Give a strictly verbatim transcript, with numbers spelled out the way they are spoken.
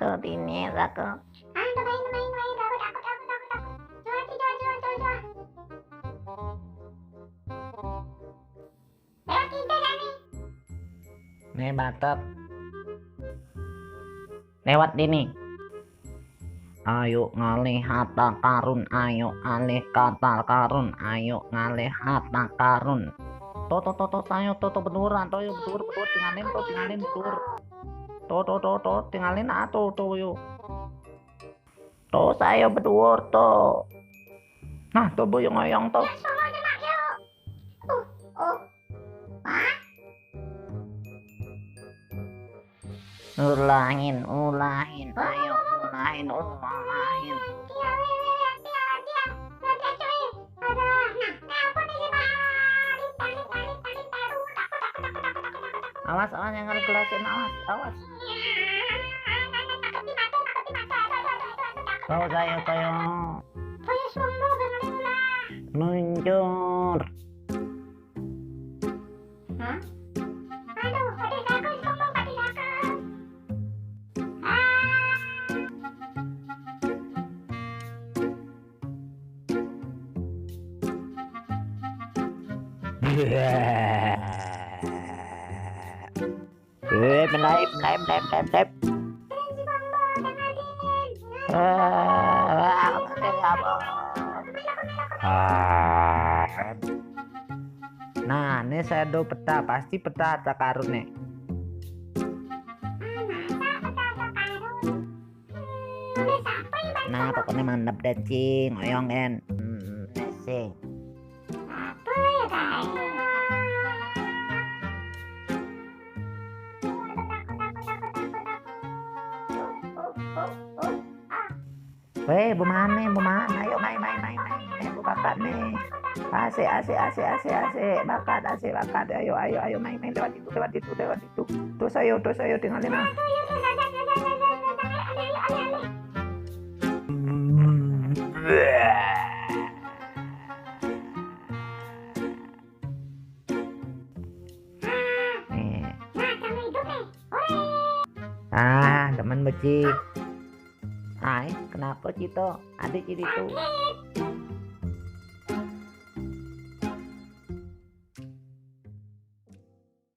Tuh, dini aku. Ah, tuh main, tuh main, main. Takut, takut, takut, takut, takut. Jual, jual, jual, jual, jual. Lewat kita kan nih? Nih, batet. Lewat dini. Ayo ngalih harta karun, ayo alih kata karun, ayo ngalih harta karun. Tuh, tuh, tuh, tuh, ayo, tuh, tuh, beduran, tuh, yuk, bedur, bedur, tinggalin, tuh, tinggalin, bedur. Tuh, tuh, tuh, tuh, tinggalin, ah, tuh, tuh, yuk. Tuh, saya bedur, tuh. Nah, tuh, Bu, yang ngoyong, tuh. Ya, sono aja, Mak, yuk. Uh, uh. Hah? Ulahin, ulahin, ayo, ulahin, ulahin. Awas, awas, yang gelasin, awas, awas. Tuh, saya, saya. Luncur. Hah? Aduh, adik aku, sombong adik aku. Ah. Eh, melai, melai, melai, melai, melai. Ah, ah, ah. Nah, ini shadow peta, pasti peta harta karun nih. Nah, pokoknya mantap deh, Cing. Oyong, En. Hmm, sih. Apa ya, guys? Weh, Bu Mane, Bu Mane, ayo main, main, main, main. Eh, Bu Kakak nih. Asik, asik, asik, asik, asik. Bakat, asik, bakat. Ayo, ayo, ayo, main, main. Lewat itu, lewat itu, lewat itu. Terus ayo, terus ayo, tinggalin ah. Nih. Ah, teman beci. Ai, kenapa, Cito? Adik jadi tuh.